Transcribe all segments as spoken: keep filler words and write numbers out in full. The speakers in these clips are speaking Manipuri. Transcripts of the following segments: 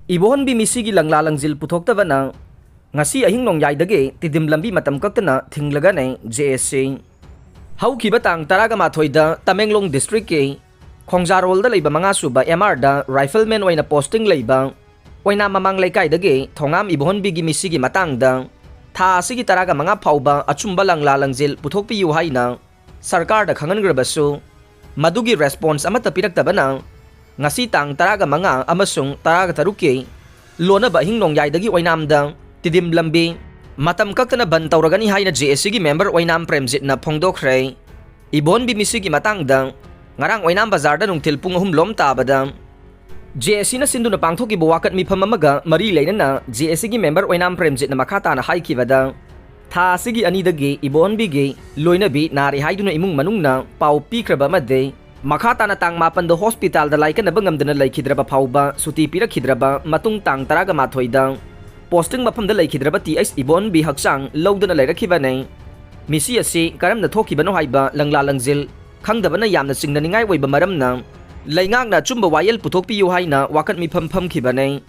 ꯏꯕꯣꯍꯟꯕꯤ ꯃꯤꯁꯤꯒꯤ ꯂꯪꯂꯥ ꯂꯪꯖꯤꯜ ꯄꯨꯊꯣꯛꯇꯕꯅ ꯉꯁꯤ ꯑꯍꯤꯡ ꯅꯣꯡꯌꯥꯏꯗꯒꯤ ꯇꯤꯗꯤꯝ ꯂꯝꯕꯤ ꯃꯇꯝ ꯀꯛꯇꯅ ꯊꯤꯡꯂꯒꯅꯤ ꯖꯦ ꯑꯦꯁ ꯁꯤ꯫ ꯍꯧꯈꯤꯕ ꯇꯥꯡ ꯇꯔꯥꯒ ꯃꯥꯊꯣꯏꯗ ꯇꯃꯦꯡꯂꯣꯡ ꯗꯤꯁꯇ꯭ꯔꯤꯛꯀꯤ ꯈꯣꯡꯖꯥꯔꯣꯜꯗ ꯂꯩꯕ ꯃꯉꯥ ꯁꯨꯕ ꯑꯦꯝ ꯑꯥꯔꯗ ꯔꯥꯏꯐꯜꯃꯦꯟ ꯑꯣꯏꯅ ꯄꯣꯁꯇꯤꯡ ꯂꯩꯕ ꯑꯣꯏꯅꯥꯝ ꯃꯃꯥꯡ ꯂꯩꯀꯥꯏꯗꯒꯤ ꯊꯣꯉꯥꯝ ꯏꯕꯣꯍꯟꯕꯤꯒꯤ ꯃꯤꯁꯤꯒꯤ ꯃꯇꯥꯡꯗ ꯊꯥ ꯑꯁꯤꯒꯤ ꯇꯔꯥꯒ ꯃꯉꯥ ꯐꯥꯎꯕ ꯑꯆꯨꯝꯕ ꯂꯪꯂꯥ ꯂꯪꯖꯤꯜ ꯄꯨꯊꯣꯛꯄꯤꯌꯨ ꯍꯥꯏꯅ ꯁꯔꯀꯥꯔꯗ ꯈꯪꯍꯟꯈ꯭ꯔꯕꯁꯨ, ꯃꯗꯨꯒꯤ ꯔꯦꯁꯄꯣꯟꯁ ꯑꯃꯠꯇ ꯄꯤꯔꯛꯇꯕꯅ ꯉꯁꯤ ꯇꯥꯡ ꯇꯔꯥꯒ ꯃꯉꯥ ꯑꯃꯁꯨꯡ ꯇꯔꯥꯒ ꯇꯔꯨꯛꯀꯤ ꯂꯣꯟꯅꯕ ꯑꯍꯤꯡ ꯅꯣꯡꯌꯥꯏꯗꯒꯤ ꯑꯣꯏꯅꯥꯝꯗ ꯇꯤꯗꯤꯝ ꯂꯝꯕꯤ ꯃꯇꯝ ꯀꯛꯇꯅ ꯕꯟ ꯇꯧꯔꯒꯅꯤ ꯍꯥꯏꯅ ꯖꯦ ꯑꯦꯁ ꯁꯤꯒꯤ ꯃꯦꯝꯕꯔ ꯑꯣꯏꯅꯥꯝ ꯄ꯭ꯔꯦꯝꯖꯤꯠꯅ ꯐꯣꯡꯗꯣꯛꯈ꯭ꯔꯦ꯫ ꯏꯕꯣꯟꯕꯤ ꯃꯤꯁꯤꯒꯤ ꯃꯇꯥꯡꯗ ꯉꯔꯥꯡ ꯑꯣꯏꯅꯥꯝ ꯕꯖꯥꯔꯗ ꯅꯨꯡꯊꯤꯜ ꯄꯨꯡ ꯑꯍꯨꯝ ꯂꯣꯝ ꯇꯥꯕꯗ ꯖꯦ ꯑꯦꯁ ꯁꯤꯅ ꯁꯤꯟꯗꯨꯅ ꯄꯥꯡꯊꯣꯛꯈꯤꯕ ꯋꯥꯀꯠ ꯃꯤꯐꯝ ꯑꯃꯒ ꯃꯔꯤ ꯂꯩꯅꯅ ꯖꯦ ꯑꯦꯁ ꯁꯤꯒꯤ ꯃꯦꯝꯕꯔ ꯑꯣꯏꯅꯥꯝ ꯄ꯭ꯔꯦꯝꯖꯤꯠꯅ ꯃꯈꯥ ꯇꯥꯅ ꯍꯥꯏꯈꯤꯕꯗ, ꯊꯥ ꯑꯁꯤꯒꯤ ꯑꯅꯤꯗꯒꯤ ꯏꯕꯣꯟꯕꯤꯒꯤ ꯂꯣꯏꯅꯕꯤ ꯅꯥꯔꯦ ꯍꯥꯏꯗꯨꯅ ꯏꯃꯨꯡ ꯃꯅꯨꯡꯅ ꯄꯥꯎ ꯄꯤꯈ꯭ꯔꯕ ꯑꯃꯗꯤ ꯃꯈꯥ ꯇꯥꯅ ꯇꯥꯡ ꯃꯥꯄꯟꯗ ꯍꯣꯁꯄꯤꯇꯥꯜꯗ ꯂꯥꯏꯀꯠꯅꯕ ꯉꯝꯗꯅ ꯂꯩꯈꯤꯗ꯭ꯔꯕ ꯐꯥꯎꯕ ꯁꯨꯇꯤ ꯄꯤꯔꯛꯈꯤꯗ꯭ꯔꯕ ꯃꯇꯨꯡ ꯇꯥꯡ ꯇꯔꯥꯒ ꯃꯥꯊꯣꯏꯗ ꯄꯣꯁꯇꯤꯡ ꯃꯐꯝꯗ ꯂꯩꯈꯤꯗ꯭ꯔꯕ ꯇꯤ ꯑꯩꯆ ꯏꯕꯣꯟꯕꯤ ꯍꯛꯆꯥꯡ ꯂꯧꯗꯨꯅ ꯂꯩꯔꯛꯈꯤꯕꯅꯤ꯫ ꯃꯤꯁꯤ ꯑꯁꯤ ꯀꯔꯝꯅ ꯊꯣꯛꯈꯤꯕꯅꯣ ꯍꯥꯏꯕ ꯂꯪꯂꯥ ꯂꯪꯖꯤꯜ ꯈꯪꯗꯕꯅ ꯌꯥꯝꯅ ꯆꯤꯡꯅꯅꯤꯡꯉꯥꯏ ꯑꯣꯏꯕ ꯃꯔꯝꯅ ꯂꯩꯉꯥꯛꯅ ꯑꯆꯨꯝꯕ ꯋꯥꯌꯦꯜ ꯄꯨꯊꯣꯛꯄꯤꯌꯨ ꯍꯥꯏꯅ ꯋꯥꯀꯠ ꯃꯤꯐꯝ ꯐꯝꯈꯤꯕꯅꯤ꯫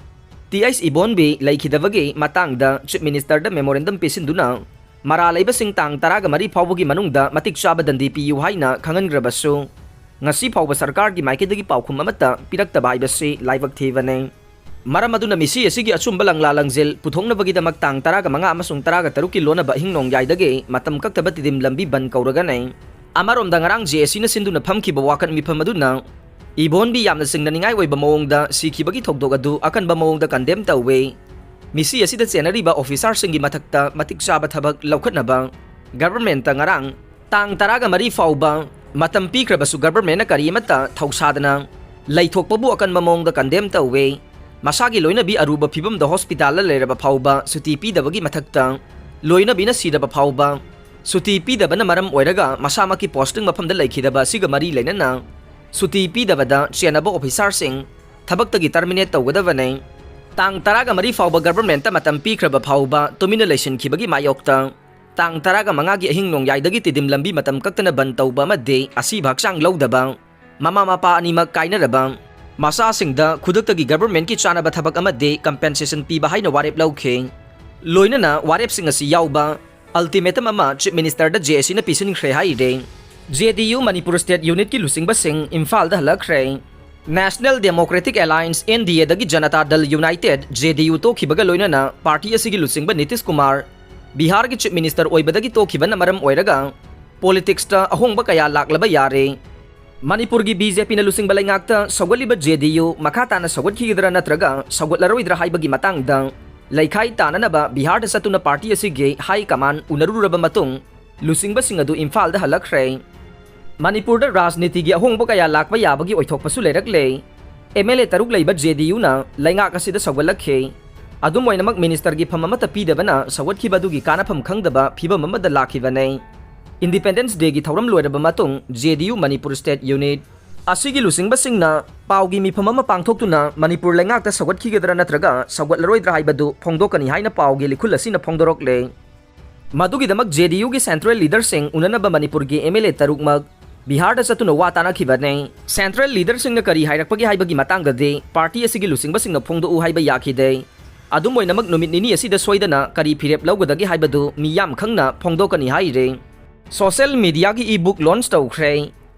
ꯇꯤ ꯑꯩꯆ ꯏꯕꯣꯟꯕꯤ ꯂꯩꯈꯤꯗꯕꯒꯤ ꯃꯇꯥꯡꯗ ꯆꯤꯐ ꯃꯤꯅꯤꯁꯇꯔꯗ ꯃꯦꯃꯣꯔꯦꯟꯗꯝ ꯄꯤꯁꯤꯟꯗꯨꯅ ꯃꯔꯥ ꯂꯩꯕꯁꯤꯡ ꯇꯥꯡ ꯇꯔꯥꯒ ꯃꯔꯤ ꯐꯥꯎꯕꯒꯤ ꯃꯅꯨꯡꯗ ꯃꯇꯤꯛ ꯆꯥꯕ ꯗꯟꯗꯤ ꯄꯤꯌꯨ ꯍꯥꯏꯅ ꯈꯪꯍꯟꯈ꯭ꯔꯕꯁꯨ, ꯉꯁꯤ ꯐꯥꯎꯕ ꯁꯔꯀꯥꯔꯒꯤ ꯃꯥꯏꯀꯩꯗꯒꯤ ꯄꯥꯎꯈꯨꯝ ꯑꯃꯠꯇ ꯄꯤꯔꯛꯇꯕ ꯍꯥꯏꯕꯁꯤ ꯂꯥꯏꯕꯛ ꯊꯤꯕꯅꯤ꯫ ꯃꯔꯝ ꯑꯗꯨꯅ ꯃꯤꯁꯤ ꯑꯁꯤꯒꯤ ꯑꯆꯨꯝꯕ ꯂꯪꯂꯥ ꯂꯪꯖꯤꯜ ꯄꯨꯊꯣꯛꯅꯕꯒꯤꯗꯃꯛ ꯇꯥꯡ ꯇꯔꯥꯒ ꯃꯉꯥ ꯑꯃꯁꯨꯡ ꯇꯔꯥꯒ ꯇꯔꯨꯛꯀꯤ ꯂꯣꯟꯅꯕ ꯑꯍꯤꯡ ꯅꯣꯡꯌꯥꯏꯗꯒꯤ ꯃꯇꯝ ꯀꯛꯇꯕ ꯇꯤꯗꯤꯝ ꯂꯝꯕꯤ ꯕꯟ ꯀꯧꯔꯒꯅꯤ꯫ ꯑꯃꯔꯣꯝꯗ ꯉꯔꯥꯡ ꯖꯦ ꯑꯦꯁ ꯁꯤꯅ ꯁꯤꯟꯗꯨꯅ ꯐꯝꯈꯤꯕ ꯋꯥꯀꯠ ꯃꯤꯐꯝ ꯑꯗꯨꯅ ꯏꯕꯣꯟꯕꯤ ꯌꯥꯝꯅ ꯆꯤꯡꯅꯅꯤꯡꯉꯥꯏ ꯑꯣꯏꯕ ꯃꯑꯣꯡꯗ ꯁꯤꯈꯤꯕꯒꯤ ꯊꯧꯗꯣꯛ ꯑꯗꯨ ꯑꯀꯟꯕ ꯃꯑꯣꯡꯗ ꯀꯟꯗꯦꯝ ꯇꯧꯏ꯫ ꯃꯤꯁꯤ ꯑꯁꯤꯗ ꯆꯦꯟꯅꯔꯤꯕ ꯑꯣꯐꯤꯁꯥꯔꯁꯤꯡꯒꯤ ꯃꯊꯛꯇ ꯃꯇꯤꯛ ꯆꯥꯕ ꯊꯕꯛ ꯂꯧꯈꯠꯅꯕ ꯒꯚꯔꯟꯃꯦꯟꯠꯇ ꯉꯔꯥꯡ ꯇꯥꯡ ꯇꯔꯥꯒ ꯃꯔꯤ ꯐꯥꯎꯕ ꯃꯇꯝ ꯄꯤꯈ꯭ꯔꯕꯁꯨ ꯒꯚꯔꯟꯃꯦꯟꯠꯅ ꯀꯔꯤ ꯑꯃꯠꯇ ꯊꯧꯁꯥꯗꯅ ꯂꯩꯊꯣꯛꯄꯕꯨ ꯑꯀꯟꯕ ꯃꯑꯣꯡꯗ ꯀꯟꯗꯦꯝ ꯇꯧꯏ꯫ ꯃꯁꯥꯒꯤ ꯂꯣꯏꯅꯕꯤ ꯑꯔꯨꯕ ꯐꯤꯕꯝꯗ ꯍꯣꯁꯄꯤꯇꯥꯜꯗ ꯂꯩꯔꯕ ꯐꯥꯎꯕ ꯁꯨꯇꯤ ꯄꯤꯗꯕꯒꯤ ꯃꯊꯛꯇ ꯂꯣꯏꯅꯕꯤꯅ ꯁꯤꯔꯕ ꯐꯥꯎꯕ ꯁꯨꯇꯤ ꯄꯤꯗꯕꯅ ꯃꯔꯝ ꯑꯣꯏꯔꯒ ꯃꯁꯥꯃꯛꯀꯤ ꯄꯣꯁꯇꯤꯡ ꯃꯐꯝꯗ ꯂꯩꯈꯤꯗꯕ ꯑꯁꯤꯒ ꯃꯔꯤ ꯂꯩꯅꯅ ꯁꯨꯇꯤ ꯄꯤꯗꯕꯗ ꯆꯦꯟꯅꯕ ꯑꯣꯐꯤꯁꯥꯔꯁꯤꯡ ꯊꯕꯛꯇꯒꯤ ꯇꯔꯃꯤꯅꯦꯠ ꯇꯧꯒꯗꯕꯅꯤ꯫ ꯇꯥꯡ ꯇꯔꯥꯒ ꯃꯔꯤ ꯐꯥꯎꯕ ꯒꯚꯔꯟꯃꯦꯟꯠꯇ ꯃꯇꯝ ꯄꯤꯈ꯭ꯔꯕ ꯐꯥꯎꯕ ꯇꯨꯃꯤꯟꯅ ꯂꯩꯁꯤꯟꯈꯤꯕꯒꯤ ꯃꯥꯌꯣꯛꯇ ꯇꯥꯡ ꯇꯔꯥꯒ ꯃꯉꯥꯒꯤ ꯑꯍꯤꯡ ꯅꯣꯡꯌꯥꯏꯗꯒꯤ ꯇꯤꯗꯤꯝ ꯂꯝꯕꯤ ꯃꯇꯝ ꯀꯛꯇꯅ ꯕꯟ ꯇꯧꯕ ꯑꯃꯗꯤ ꯑꯁꯤꯕ ꯍꯛꯆꯥꯡ ꯂꯧꯗꯕ, ꯃꯃꯥ ꯃꯄꯥ ꯑꯅꯤꯃꯛ ꯀꯥꯏꯅꯔꯕ, ꯃꯆꯥꯁꯤꯡꯗ ꯈꯨꯗꯛꯇꯒꯤ ꯒꯚꯔꯟꯃꯦꯟꯠꯀꯤ ꯆꯥꯅꯕ ꯊꯕꯛ ꯑꯃꯗꯤ ꯀꯝꯄꯦꯟꯁꯦꯁꯟ ꯄꯤꯕ ꯍꯥꯏꯅ ꯋꯥꯔꯦꯞ ꯂꯧꯈꯤ꯫ ꯂꯣꯏꯅꯅ ꯋꯥꯔꯦꯞꯁꯤꯡ ꯑꯁꯤ ꯌꯥꯎꯕ ꯑꯜꯇꯤꯃꯦꯇꯝ ꯑꯃ ꯆꯤꯐ ꯃꯤꯅꯤꯁꯇꯔꯗ ꯖꯦ ꯑꯦ ꯁꯤꯅ ꯄꯤꯁꯤꯟꯈ꯭ꯔꯦ ꯍꯥꯏꯔꯦ꯫ J D U Manipur state ꯌꯨꯅꯤꯠꯀꯤ ꯂꯨꯆꯤꯡꯕꯁꯤꯡ ꯏꯝꯐꯥꯜꯗ ꯍꯜꯂꯛꯈ꯭ꯔꯦ꯫ National Democratic Alliance, N D ꯑꯦꯗꯒꯤ Janata Dal United, J D U, ꯇꯣꯛꯈꯤꯕꯒ ꯂꯣꯏꯅꯅ ꯄꯥꯔꯇꯤ ꯑꯁꯤꯒꯤ ꯂꯨꯆꯤꯡꯕ ꯅꯤꯇꯤꯁ ꯀꯨꯃꯥꯔ ꯕꯤꯍꯥꯔꯒꯤ ꯆꯤꯐ ꯃꯤꯅꯤꯁꯇꯔ ꯑꯣꯏꯕꯗꯒꯤ ꯇꯣꯛꯈꯤꯕꯅ ꯃꯔꯝ ꯑꯣꯏꯔꯒ ꯄꯣꯂꯤꯇꯤꯛꯁꯇ ꯑꯍꯣꯡꯕ ꯀꯌꯥ ꯂꯥꯛꯂꯕ ꯌꯥꯔꯦ꯫ ꯃꯅꯤꯄꯨꯔꯒꯤ ꯕꯤ ꯖꯦ ꯄꯤꯅ ꯂꯨꯆꯤꯡꯕ ꯂꯩꯉꯥꯛꯇ ꯁꯧꯒꯠꯂꯤꯕ ꯖꯦ ꯗꯤ ꯌꯨ ꯃꯈꯥ ꯇꯥꯅ ꯁꯧꯒꯠꯈꯤꯒꯗ꯭ꯔꯥ ꯅꯠꯇ꯭ꯔꯒ ꯁꯧꯒꯠꯂꯔꯣꯏꯗ꯭ꯔꯥ ꯍꯥꯏꯕꯒꯤ ꯃꯇꯥꯡꯗ ꯂꯩꯈꯥꯏ ꯇꯥꯅꯅꯕ ꯕꯤꯍꯥꯔꯗ ꯆꯠꯇꯨꯅ ꯄꯥꯔꯇꯤ ꯑꯁꯤꯒꯤ ꯍꯥꯏ ꯀꯃꯥꯟ ꯎꯅꯔꯨꯔꯕ ꯃꯇꯨꯡ, ꯂꯨꯆꯤꯡꯕꯁꯤꯡ ꯑꯗꯨ ꯏꯝꯐꯥꯜꯗ ꯍꯜꯂꯛꯈ꯭ꯔꯦ꯫ ꯃꯅꯤꯄꯨꯔꯗ ꯔꯥꯖꯅꯤꯇꯤꯒꯤ ꯑꯍꯣꯡꯕ ꯀꯌꯥ ꯂꯥꯛꯄ ꯌꯥꯕꯒꯤ ꯑꯣꯏꯊꯣꯛꯄꯁꯨ ꯂꯩꯔꯛꯂꯦ꯫ ꯑꯦꯝ ꯑꯦꯜ ꯑꯦ ꯇꯔꯨꯛ ꯂꯩꯕ ꯖꯦ ꯗꯤ ꯌꯨꯅ ꯂꯩꯉꯥꯛ ꯑꯁꯤꯗ ꯁꯧꯒꯠꯂꯛꯈꯤ꯫ ꯑꯗꯨꯝ ꯑꯣꯏꯅꯃꯛ, ꯃꯤꯅꯤꯁꯇꯔꯒꯤ ꯐꯝ ꯑꯃꯠꯇ ꯄꯤꯗꯕꯅ ꯁꯧꯒꯠꯈꯤꯕ ꯑꯗꯨꯒꯤ ꯀꯥꯟꯅꯐꯝ ꯈꯪꯗꯕ ꯐꯤꯕꯝ ꯑꯃꯗ ꯂꯥꯛꯈꯤꯕꯅꯦ꯫ ꯏꯟꯗꯤꯄꯦꯟꯗꯦꯟꯁ ꯗꯦꯒꯤ ꯊꯧꯔꯝ ꯂꯣꯏꯔꯕ ꯃꯇꯨꯡ, J D U Manipur state unit ꯑꯁꯤꯒꯤ ꯂꯨꯆꯤꯡꯕꯁꯤꯡꯅ ꯄꯥꯎꯒꯤ ꯃꯤꯐꯝ ꯑꯃ ꯄꯥꯡꯊꯣꯛꯇꯨꯅ ꯃꯅꯤꯄꯨꯔ ꯂꯩꯉꯥꯛꯇ ꯁꯧꯒꯠꯈꯤꯒꯗ꯭ꯔꯥ ꯅꯠꯇ꯭ꯔꯒ ꯁꯧꯒꯠꯂꯔꯣꯏꯗ꯭ꯔꯥ ꯍꯥꯏꯕꯗꯨ ꯐꯣꯡꯗꯣꯛꯀꯅꯤ ꯍꯥꯏꯅ ꯄꯥꯎꯒꯤ ꯂꯤꯈꯨꯜ ꯑꯁꯤꯅ ꯐꯣꯡꯗꯣꯔꯛꯂꯦ꯫ ꯃꯗꯨꯒꯤꯗꯃꯛ ꯖꯦ ꯗꯤ ꯌꯨꯒꯤ ꯁꯦꯟꯇ꯭ꯔꯦꯜ ꯂꯤꯗꯔꯁꯤꯡ ꯎꯅꯅꯕ ꯃꯅꯤꯄꯨꯔꯒꯤ ꯑꯦꯝ ꯑꯦꯜ ꯑꯦ ꯇꯔꯨꯛꯃꯛ ꯕꯤꯍꯥꯔꯗ ꯆꯠꯇꯨꯅ ꯋꯥ ꯇꯥꯅꯈꯤꯕꯅꯦ꯫ ꯁꯦꯟꯇ꯭ꯔꯦꯜ ꯂꯤꯗꯔꯁꯤꯡꯅ ꯀꯔꯤ ꯍꯥꯏꯔꯛꯄꯒꯦ ꯍꯥꯏꯕꯒꯤ ꯃꯇꯥꯡꯗꯗꯤ ꯄꯥꯔꯇꯤ ꯑꯁꯤꯒꯤ ꯂꯨꯆꯤꯡꯕꯁꯤꯡꯅ ꯐꯣꯡꯗꯣꯛꯎ ꯍꯥꯏꯕ ꯌꯥꯈꯤꯗꯦ꯫ ꯑꯗꯨꯝ ꯑꯣꯏꯅꯃꯛ, ꯅꯨꯃꯤꯠ ꯅꯤꯅꯤ ꯑꯁꯤꯗ ꯁꯣꯏꯗꯅ ꯀꯔꯤ ꯐꯤꯔꯦꯞ ꯂꯧꯒꯗꯒꯦ ꯍꯥꯏꯕꯗꯨ ꯃꯤꯌꯥꯝ ꯈꯪꯅ ꯐꯣꯡꯗꯣꯛꯀꯅꯤ ꯍꯥꯏꯔꯦ꯫ ꯁꯣꯁꯦꯜ ꯃꯤꯗꯤꯌꯥꯒꯤ ꯏ ꯕꯨꯛ ꯂꯣꯟꯆ ꯇꯧꯈ꯭ꯔꯦ꯫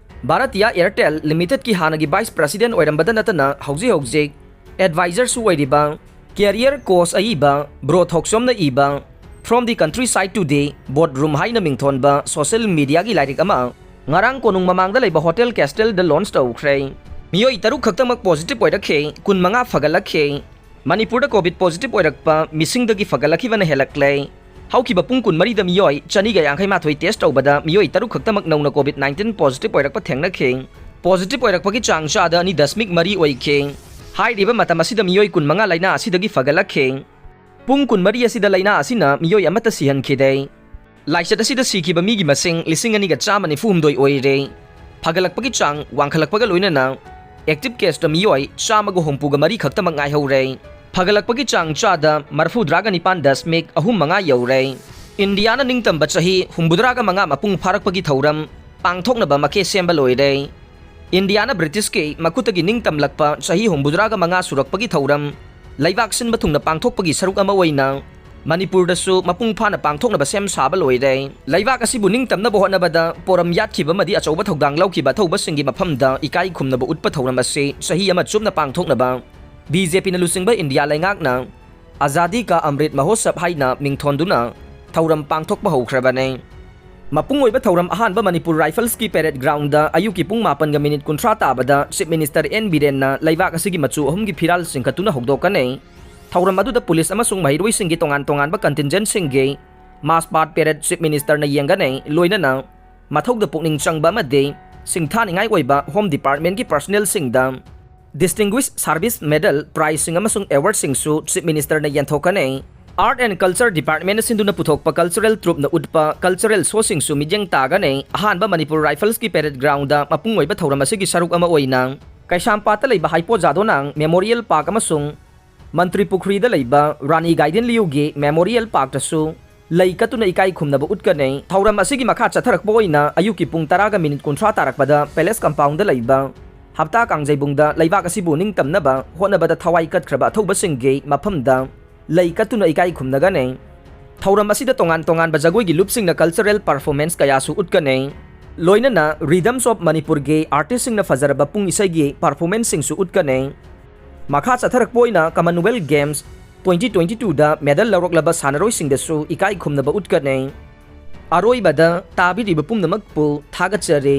ꯚꯥꯔꯇꯤꯌꯥ ꯑꯦꯌꯔꯇꯦꯜ ꯂꯤꯃꯤꯇꯦꯗꯀꯤ ꯍꯥꯟꯅꯒꯤ ꯚꯥꯏꯁ ꯄ꯭ꯔꯁꯤꯗꯦꯟ ꯑꯣꯏꯔꯝꯕꯗ ꯅꯠꯇꯅ ꯍꯧꯖꯤꯛ ꯍꯧꯖꯤꯛ ꯑꯦꯗꯚꯥꯏꯖꯔꯁꯨ ꯑꯣꯏꯔꯤꯕ ꯀꯦꯔꯤꯌꯔ ꯀꯣꯆ ꯑꯏꯕ ꯕ꯭ꯔꯣ ꯊꯣꯛꯆꯣꯝꯅ ꯏꯕ From the Countryside to the Boardroom ꯍꯥꯏꯅ ꯃꯤꯡꯊꯣꯟꯕ ꯁꯣꯁꯦꯜ ꯃꯤꯗꯤꯌꯥꯒꯤ ꯂꯥꯏꯔꯤꯛ ꯑꯃ ꯉꯔꯥꯡ ꯀꯣꯅꯨꯡ ꯃꯃꯥꯡꯗ ꯂꯩꯕ ꯍꯣꯇꯦꯜ ꯀꯦꯁꯇꯦꯜꯗ ꯂꯣꯟꯆ ꯇꯧꯈ꯭ꯔꯦ꯫ ꯃꯤꯑꯣꯏ ꯇꯔꯨꯛ ꯈꯛꯇꯃꯛ ꯄꯣꯖꯤꯇꯤꯚ ꯑꯣꯏꯔꯛꯈꯤ, ꯀꯨꯟꯃꯉꯥ ꯐꯒꯠꯂꯛꯈꯤ꯫ ꯃꯅꯤꯄꯨꯔꯗ ꯀꯣꯚꯤꯗ ꯄꯣꯖꯤꯇꯤꯚ ꯑꯣꯏꯔꯛꯄ ꯃꯤꯁꯤꯡꯗꯒꯤ ꯐꯒꯠꯂꯛꯈꯤꯕꯅ ꯍꯦꯜꯂꯛꯂꯦ꯫ ꯍꯧꯈꯤꯕ ꯄꯨꯡ ꯀꯨꯟꯃꯔꯤꯗ ꯃꯤꯑꯣꯏ ꯆꯅꯤꯒ ꯌꯥꯡꯈꯩ ꯃꯥꯊꯣꯏ ꯇꯦꯁ ꯇꯧꯕꯗ ꯃꯤꯑꯣꯏ ꯇꯔꯨꯛ ꯈꯛꯇꯃꯛ ꯅꯧꯅ ꯀꯣꯚꯤꯗ ꯅꯥꯏꯟꯇꯤꯟ ꯄꯣꯖꯤꯇꯤꯚ ꯑꯣꯏꯔꯛꯄ ꯊꯦꯡꯅꯈꯤ꯫ ꯄꯣꯖꯤꯇꯤꯚ ꯑꯣꯏꯔꯛꯄꯒꯤ ꯆꯥꯡ ꯆꯥꯗ ꯑꯅꯤ ꯗꯁꯃꯤꯛ ꯃꯔꯤ ꯑꯣꯏꯈꯤ꯫ ꯍꯥꯏꯔꯤꯕ ꯃꯇꯝ ꯑꯁꯤꯗ ꯃꯤꯑꯣꯏ ꯀꯨꯟꯃꯉꯥ ꯂꯥꯏꯅꯥ ꯑꯁꯤꯗꯒꯤ ꯐꯒꯠꯂꯛꯈꯤ꯫ ꯄꯨꯡ ꯀꯨꯟꯃꯔꯤ ꯑꯁꯤꯗ ꯂꯥꯏꯅꯥ ꯑꯁꯤꯅ ꯃꯤꯑꯣꯏ ꯑꯃꯠꯇ ꯁꯤꯍꯟꯈꯤꯗꯦ꯫ ꯂꯥꯏꯆꯠ ꯑꯁꯤꯗ ꯁꯤꯈꯤꯕ ꯃꯤꯒꯤ ꯃꯁꯤꯡ ꯂꯤꯁꯤꯡ ꯑꯅꯤꯒ ꯆꯥꯝꯃ ꯅꯤꯐꯨ ꯍꯨꯝꯗꯣꯏ ꯑꯣꯏꯔꯦ꯫ ꯐꯒꯠꯂꯛꯄꯒꯤ ꯆꯥꯡ ꯋꯥꯡꯈꯠꯂꯛꯄꯒ ꯂꯣꯏꯅꯅ ꯑꯦꯛꯇꯤꯚ ꯀꯦꯁꯇ ꯃꯤꯑꯣꯏ ꯆꯥꯝꯃꯒ ꯍꯨꯝꯐꯨꯒ ꯃꯔꯤ ꯈꯛꯇꯃꯛ ꯉꯥꯏꯍꯧꯔꯦ꯫ ꯐꯒꯠꯂꯛꯄꯒꯤ ꯆꯥꯡ ꯆꯥꯗ ꯃꯔꯐꯨꯗ꯭ꯔꯥꯒ ꯅꯤꯄꯥꯟ ꯗꯁꯃꯤꯛ ꯑꯍꯨꯝ ꯃꯉꯥ ꯌꯧꯔꯦ꯫ ꯏꯟꯗꯤꯌꯥꯅ ꯅꯤꯡꯇꯝꯕ ꯆꯍꯤ ꯍꯨꯝꯐꯨꯇꯔꯥꯒ ꯃꯉꯥ ꯃꯄꯨꯡ ꯐꯥꯔꯛꯄꯒꯤ ꯊꯧꯔꯝ ꯄꯥꯡꯊꯣꯛꯅꯕ ꯃꯀꯦ ꯁꯦꯝꯕ ꯂꯣꯏꯔꯦ꯫ ꯏꯟꯗꯤꯌꯥꯅ ꯕ꯭ꯔꯤꯇꯤꯁꯀꯤ ꯃꯈꯨꯠꯇꯒꯤ ꯅꯤꯡꯇꯝꯂꯛꯄ ꯆꯍꯤ ꯍꯨꯝꯐꯨꯇꯔꯥꯒ ꯃꯉꯥ ꯁꯨꯔꯛꯄꯒꯤ ꯊꯧꯔꯝ ꯂꯩꯕꯥꯛ ꯁꯤꯟꯕ ꯊꯨꯡꯅ ꯄꯥꯡꯊꯣꯛꯄꯒꯤ ꯁꯔꯨꯛ ꯑꯃ ꯑꯣꯏꯅ ꯃꯅꯤꯄꯨꯔꯗꯁꯨ ꯃꯄꯨꯡ ꯐꯥꯅ ꯄꯥꯡꯊꯣꯛꯅꯕ ꯁꯦꯝ ꯁꯥꯕ ꯂꯣꯏꯔꯦ꯫ ꯂꯩꯕꯥꯛ ꯑꯁꯤꯕꯨ ꯅꯤꯡꯇꯝꯅꯕ ꯍꯣꯠꯅꯕꯗ ꯄꯣꯔꯝ ꯌꯥꯠꯈꯤꯕ ꯑꯃꯗꯤ ꯑꯆꯧꯕ ꯊꯧꯗꯥꯡ ꯂꯧꯈꯤꯕ ꯑꯊꯧꯕꯁꯤꯡꯒꯤ ꯃꯐꯝꯗ ꯏꯀꯥꯏ ꯈꯨꯝꯅꯕ ꯎꯠꯄ ꯊꯧꯔꯝ ꯑꯁꯤ ꯆꯍꯤ ꯑꯃ ꯆꯨꯞꯅ ꯄꯥꯡꯊꯣꯛꯅꯕ ꯕꯤ ꯖꯦ ꯄꯤꯅ ꯂꯨꯆꯤꯡꯕ ꯏꯟꯗꯤꯌꯥ ꯂꯩꯉꯥꯛꯅ ꯑꯖꯥꯗꯤ ꯀꯥ ꯑꯃ꯭ꯔꯤꯠ ꯃꯍꯣꯠꯁꯕ ꯍꯥꯏꯅ ꯃꯤꯡꯊꯣꯟꯗꯨꯅ ꯊꯧꯔꯝ ꯄꯥꯡꯊꯣꯛꯄ ꯍꯧꯈ꯭ꯔꯕꯅꯤ꯫ ꯃꯄꯨꯡ ꯑꯣꯏꯕ ꯊꯧꯔꯝ ꯑꯍꯥꯟꯕ ꯃꯅꯤꯄꯨꯔ ꯔꯥꯏꯐꯜꯁꯀꯤ ꯄꯦꯔꯦꯗ ꯒ꯭ꯔꯥꯎꯟꯗ ꯑꯌꯨꯛꯀꯤ ꯄꯨꯡ ꯃꯥꯄꯟꯒ ꯃꯤꯅꯤꯠ ꯀꯨꯟꯊ꯭ꯔꯥ ꯇꯥꯕꯗ ꯆꯤꯐ ꯃꯤꯅꯤꯁꯇꯔ ꯑꯦꯟ ꯕꯤꯔꯦꯟꯅ ꯂꯩꯕꯥꯛ ꯑꯁꯤꯒꯤ ꯃꯆꯨ ꯑꯍꯨꯝꯒꯤ ꯐꯤꯔꯥꯜ ꯆꯤꯡꯈꯠꯇꯨꯅ ꯍꯧꯗꯣꯛꯀꯅꯤ꯫ ꯊꯧꯔꯝ ꯑꯗꯨꯗ ꯄꯨꯂꯤꯁ ꯑꯃꯁꯨꯡ ꯃꯍꯩꯔꯣꯏꯁꯤꯡꯒꯤ ꯇꯣꯉꯥꯟ ꯇꯣꯉꯥꯟꯕ ꯀꯟꯇꯤꯟꯖꯦꯟꯠꯁꯤꯡꯒꯤ ꯃꯥꯁ ꯄꯥꯔꯠ ꯄꯦꯔꯦꯗ ꯆꯤꯐ ꯃꯤꯅꯤꯁꯇꯔꯅ ꯌꯦꯡꯒꯅꯤ, ꯂꯣꯏꯅꯅ ꯃꯊꯧꯗ ꯄꯨꯛꯅꯤꯡ ꯆꯪꯕ ꯑꯃꯗꯤ ꯁꯤꯡꯊꯥꯅꯤꯡꯉꯥꯏ ꯑꯣꯏꯕ ꯍꯣꯝ ꯗꯤꯄꯥꯔꯠꯃꯦꯟꯠꯀꯤ ꯄꯔꯁꯅꯦꯜꯁꯤꯡꯗ ꯗꯤꯁꯇꯤꯡꯒ꯭ꯋꯤꯁ ꯁꯥꯔꯚꯤꯁ ꯃꯦꯗꯜ, ꯄ꯭ꯔꯥꯏꯖꯁꯤꯡ ꯑꯃꯁꯨꯡ ꯑꯦꯋꯥꯔꯗꯁꯤꯡꯁꯨ ꯆꯤꯐ ꯃꯤꯅꯤꯁꯇꯔꯅ ꯌꯦꯟꯊꯣꯛꯀꯅꯤ꯫ ꯑꯥꯔꯠ ꯑꯦꯟ ꯀꯜꯆꯔ ꯗꯤꯄꯥꯔꯠꯃꯦꯟꯠꯅ ꯁꯤꯟꯗꯨꯅ ꯄꯨꯊꯣꯛꯄ ꯀꯜꯆꯔꯦꯜ ꯇ꯭ꯔꯨꯞꯅ ꯎꯠꯄ ꯀꯜꯆꯔꯦꯜ ꯁꯣꯁꯤꯡꯁꯨ ꯃꯤꯠꯌꯦꯡ ꯇꯥꯒꯅꯤ꯫ ꯑꯍꯥꯟꯕ ꯃꯅꯤꯄꯨꯔ ꯔꯥꯏꯐꯜꯁꯀꯤ ꯄꯦꯔꯦꯗ ꯒ꯭ꯔꯥꯎꯟꯗ ꯃꯄꯨꯡ ꯑꯣꯏꯕ ꯊꯧꯔꯝ ꯑꯁꯤꯒꯤ ꯁꯔꯨꯛ ꯑꯃ ꯑꯣꯏꯅ ꯀꯩꯁꯥꯝꯄꯥꯠꯇ ꯂꯩꯕ ꯍꯥꯏꯄꯣ ꯖꯥꯗꯣꯅꯥꯡ ꯃꯦꯃꯣꯔꯤꯌꯦꯜ ꯄꯥꯔꯛ ꯑꯃꯁꯨꯡ ꯃꯟꯇ꯭ꯔꯤ ꯄꯨꯈ꯭ꯔꯤꯗ ꯂꯩꯕ ꯔꯥꯅꯤ ꯒꯥꯏꯗꯤꯟꯂꯤꯌꯨꯒꯤ ꯃꯦꯃꯣꯔꯤꯌꯦꯜ ꯄꯥꯔꯛꯇꯁꯨ ꯂꯩ ꯀꯠꯇꯨꯅ ꯏꯀꯥꯏ ꯈꯨꯝꯅꯕ ꯎꯠꯀꯅꯤ꯫ ꯊꯧꯔꯝ ꯑꯁꯤꯒꯤ ꯃꯈꯥ ꯆꯠꯊꯔꯛꯄ ꯑꯣꯏꯅ ꯑꯌꯨꯛꯀꯤ ꯄꯨꯡ ꯇꯔꯥꯒ ꯃꯤꯅꯤꯠ ꯀꯨꯟꯊ꯭ꯔꯥ ꯇꯥꯔꯛꯄꯗ ꯄꯦꯂꯦꯁ ꯀꯝꯄꯥꯎꯟꯗ ꯂꯩꯕ ꯍꯞꯇꯥ ꯀꯥꯡꯖꯩꯕꯨꯡꯗ ꯂꯩꯕꯥꯛ ꯑꯁꯤꯕꯨ ꯅꯤꯡꯇꯝꯅꯕ ꯍꯣꯠꯅꯕꯗ ꯊꯋꯥꯏ ꯀꯠꯈ꯭ꯔꯕ ꯑꯊꯧꯕꯁꯤꯡꯒꯤ ꯃꯐꯝꯗ ꯂꯩ ꯀꯠꯇꯨꯅ ꯏꯀꯥꯏ ꯈꯨꯝꯅꯒꯅꯤ꯫ ꯊꯧꯔꯝ ꯑꯁꯤꯗ ꯇꯣꯉꯥꯟ ꯇꯣꯉꯥꯟꯕ ꯖꯒꯣꯏꯒꯤ ꯂꯨꯞꯁꯤꯡꯅ ꯀꯜꯆꯔꯦꯜ ꯄꯔꯐꯣꯔꯃꯦꯟꯁ ꯀꯌꯥꯁꯨ ꯎꯠꯀꯅꯤ꯫ ꯂꯣꯏꯅꯅ ꯔꯤꯗꯝꯁ ꯑꯣꯐ ꯃꯅꯤꯄꯨꯔꯒꯤ ꯑꯥꯔꯇꯤꯁꯁꯤꯡꯅ ꯐꯖꯔꯕ ꯄꯨꯡ ꯏꯁꯩꯒꯤ ꯄꯔꯐꯣꯔꯃꯦꯟꯁꯁꯤꯡꯁꯨ ꯎꯠꯀꯅꯤ꯫ ꯃꯈꯥ ꯆꯠꯊꯔꯛꯄ ꯑꯣꯏꯅ ꯀꯃꯟꯋꯦꯜꯊ ꯒꯦꯝꯁ ꯇ꯭ꯋꯦꯟꯇꯤ ꯇ꯭ꯋꯦꯟꯇꯤ ꯇꯨꯗ ꯃꯦꯗꯜ ꯂꯧꯔꯛꯂꯕ ꯁꯥꯟꯅꯔꯣꯏꯁꯤꯡꯗꯁꯨ ꯏꯀꯥꯏ ꯈꯨꯝꯅꯕ ꯎꯠꯀꯅꯤ꯫ ꯑꯔꯣꯏꯕꯗ ꯇꯥꯕꯤꯔꯤꯕ ꯄꯨꯝꯅꯃꯛꯄꯨ ꯊꯥꯒꯠꯆꯔꯤ꯫